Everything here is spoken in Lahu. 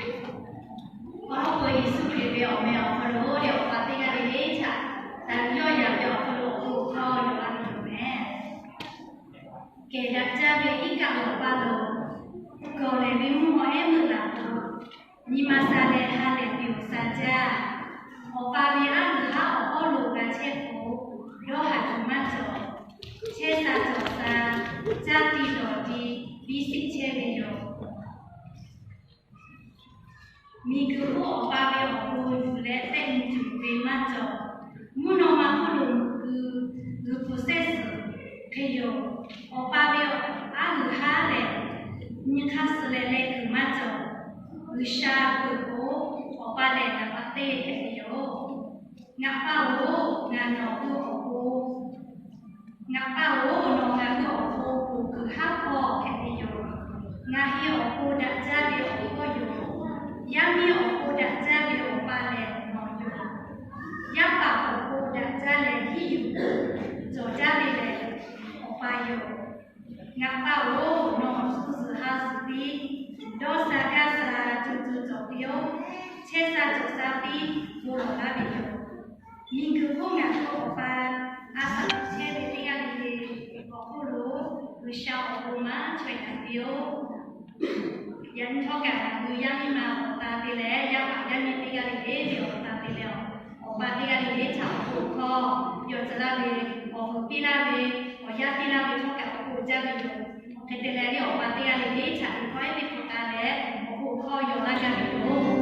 Awˬ lawn k'o, Yeˍsuˆ Hkriꞈ ve awˬ meh awˬ hk'aw lo leh awˬ pa teˇ g'aˇ le le htaꞈ taˍ yawˇ yaꞈ ve awˬ hk'aw lo awˬ bon hkawˇ yaw laˇ ve yoˬ meh. Kehˬ daꞈ jaˇ ve iˉ kaˆ lawˬ paˇ lo, gawˬ lehˬ ve mvuhˇ haw ehˉ meuˇ laˬ k'o, nyi ma sha leh ha lehˬ ve awˬ sha jaˇ. Awˬ pa ve aˉ g'uiˬ haˉ awˬ hawˉ lo g'a chehˇ k'o, dawˇ haˍ tuˬ maˇ cawˬ. Chehˇ sha cawˬ sha, caˇ tiˇ dawˬ tiˇ, biˇ siˆ chehˇ ve yoˬ. Miˬguiˬ hk'oˆ awˬ pa ve awˬ bon yuˬ leh tehˆ nyi tuˬ ve maˇ cawˬ. Mvuhˇ naw ma hk'oˆ lo meuꞈ keu g'uiˬ hpu sehˉ suhˍ hk'e yoˬ. Awˬ pa ve aˉ g'uiˬ haˉ lehˬ, nyi hk'aˇ suh leh leh kuiˬ maˇ cawˬ. G'uiˬsha peuˬ k'o, awˬ pa lehˬ ngaˬ pa teˇ hpehꞈ ve yoˬ. Ngaˬ pa-oˬ, ngaˬ nawˬ hui awˬ pon Ngaˬ pa-oˬ, nawˬ ngaˬ hui awˬ pon ponˬ kuiˬ haˉ hpawˇ hpehꞈ ve yoˬ. Ngaˬ hui awˬ pon daꞈ jaˇ ve awˬ hkawˇ yoˬ. Yaˇ miˇ awˬ pon daꞈ jaˇ ve awˬ pa lehˬ nawˬ yoˬ. Yaˇ paˍ awˬ pon daꞈ jaˇ leh hiˉ yuˬ cawˬ jaˇ ve lehˬ, awˬ pa yoˬ. Ngaˬ pa-oˬ, nawˬ shu zuhˬ ha zuhˬ piˇ, dawˇ sha gaˇ sha co co cawˬ piˇ-oˆ. Chehˇ sha cawˬ sha piˇ, bon lawˬ laˇ ve yoˬ. Miˬguiˬ hk'oˆ ngaˬ hui awˬ pa a shaꞈ chehˇ ve teˇ g'aˇ le le awˬ hk'oˆ lo G'uiˬsha awˬ bon maˇ chaweh taˍ piˇ-oˆ. Yaꞈ nyi htawˇ kaꞈ ngaˬ hui yaˇ miˇ ma awˬ ta te leh, yaˇ paˍ yaˇ miˇ teˇ g'aˇ le le ve awˬ ta te leh, awˬ pa teˇ g'aˇ le le htaꞈ awˬ bon hkawˇ yaw tcuh laˇ ve, awˬ hoꞈ piˇ laˇ ve, awˬ yaˇ piˇ laˇ ve htawˇ kaꞈ awˬ bon jaˇ ve yoˬ. Hk'e te leh, awˬ pa teˇ g'aˇ le le htaꞈ ve hkawˇ ehˉ teˇ hpaˍ k'a leh awˬ bon hkawˇ yaw laˇ gaˇ ve yoˬ.